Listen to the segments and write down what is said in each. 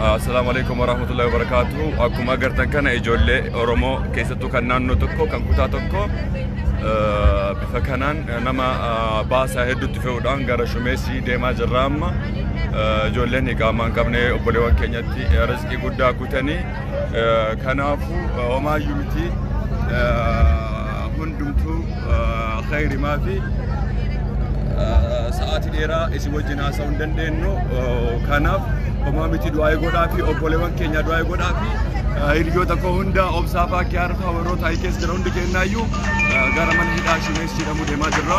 Assalaamu alaikum warahmatullahi wabarakatuh. Akkuma agartan kana ijoollee Oromoo keessattuu kan naannoo tokko kan kutaa tokko bifa kanaan nama baasaa hedduutti fe'uudhaan gara Shumeessii deemaa jirra amma. Ijoolleen iqaamaa hin qabne obboleewwan keenyatti rizqii guddaa kutanii, kanaafuu homaayyuu miti, hundumtuu khayrimaa fi sa'aatii dheeraa isin wajjin haasa'uu hin dandeenyu. Kanaaf homaa miti, du'aa godhaa fi obboleewwan keenya du'aa godhaa fi hiriyoota koo hunda, Obsaa fa'aa, Kiyaar fa'aa, warroota ayii keessa jiran hundi keenyaayyuu gara mana hidhaa Shimees jedhamu deemaa jirra.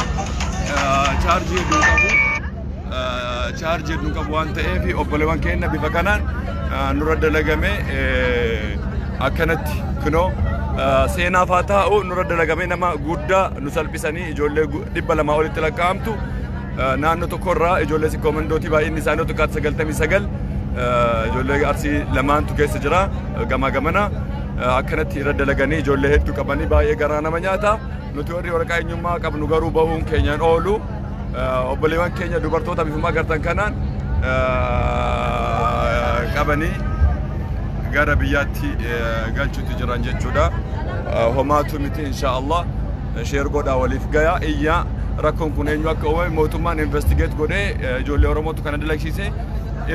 Chaarjii hedduu qabu. Chaarjii hedduu qabu waan ta'eef obboleewwan keenya bifa kanaan nurra dalagame akkanatti kunoo seenaaf haa taa'u, nurra dalagamee nama guddaa nu salphisanii ijoollee 200 olitti lakkaa'amtu naannoo tokkorraa, ijoollee Sikkoo Mandootii baay'inni isaanii xiqqaatti 99, ijoollee Arsii lamaantu keessa jira, gamaa gamana akkanatti irra dalaganii ijoollee hedduu qabanii baay'ee garaa nama nyaata. Nuti warri waraqaa eenyummaa qabnu garuu bahuun keenyaan oolu. Obboleewwan keenya dubartoota bifuma agartan kanaan qabanii gara biyyaatti galchuutti jiran jechuudha. Homaatu miti, insha Allah. Share godhaa, waliif gaya iyyaa. Rakkoon kun eenyu akka uumame mootummaan investigate godhee ijoollee Oromootu kana dalagsiise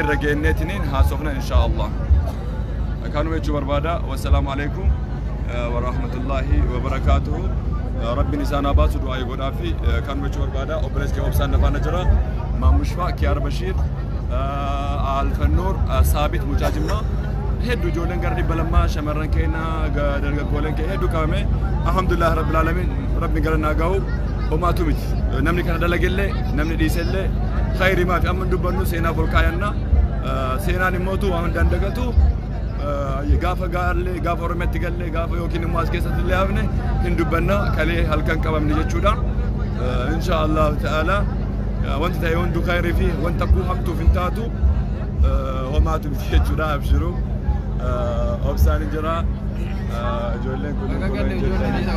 irra geenneetiniin haasofna, insha Allah. Kanuma jechuu barbaada. Wassalaamu alaikum warahmatullahi wabarakaatuhu. Rabbiin isaan haa baasu, du'aa godhaa fi kanuma jechuu barbaada. Obboleessi kee Obsaan nafaana jira. Maamushfaa, Kiyaar Bashiir, Alfannuur, Saabit Mucaa Jimmaa. Hedduu ijoolleen gara 200, shamarran keenya, dargaggooleen keenya hedduu qabame. Alhamdulillah rabbil alamin, rabbiin gara naa gahu. Homaatu miti. Namni kana dalagellee namni dhiisellee khayrimaa fi amma dubbannu seenaaf ol kaayanna. Seenaan immootu waan hundaan dagatu. Gaafa gaallee, gaafa Oromiyaatti gallee, gaafa yookiin immoo as keessatti illee hafne hin dubbanna, kalee halkan qabamne jechuudha. Insha Allah ta'ala wanti ta'e hunduu khayrii fi wanta kuu hamtuuf hin taatu, homaatu miti jechuudha, abshiru. Obsaan hin jira. Ijoolleen kun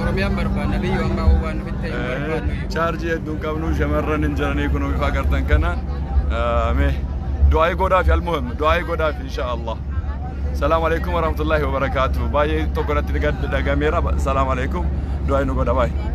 Oromiyaan barbaanna, biyya amma waan nuti ta'e barbaannu. Chaarjii hedduun qabnu, shamarran hin jiranii kun bifa agartan kana. Mee du'aa godhaa fi almuhim du'aa godhaa fi insha Allah. Salaamu alaikum warahmatullahi wabarakatuh. Baay'ee tokko natti dhagameera. Salaamu alaikum. Du'aa nu godha baay'ee.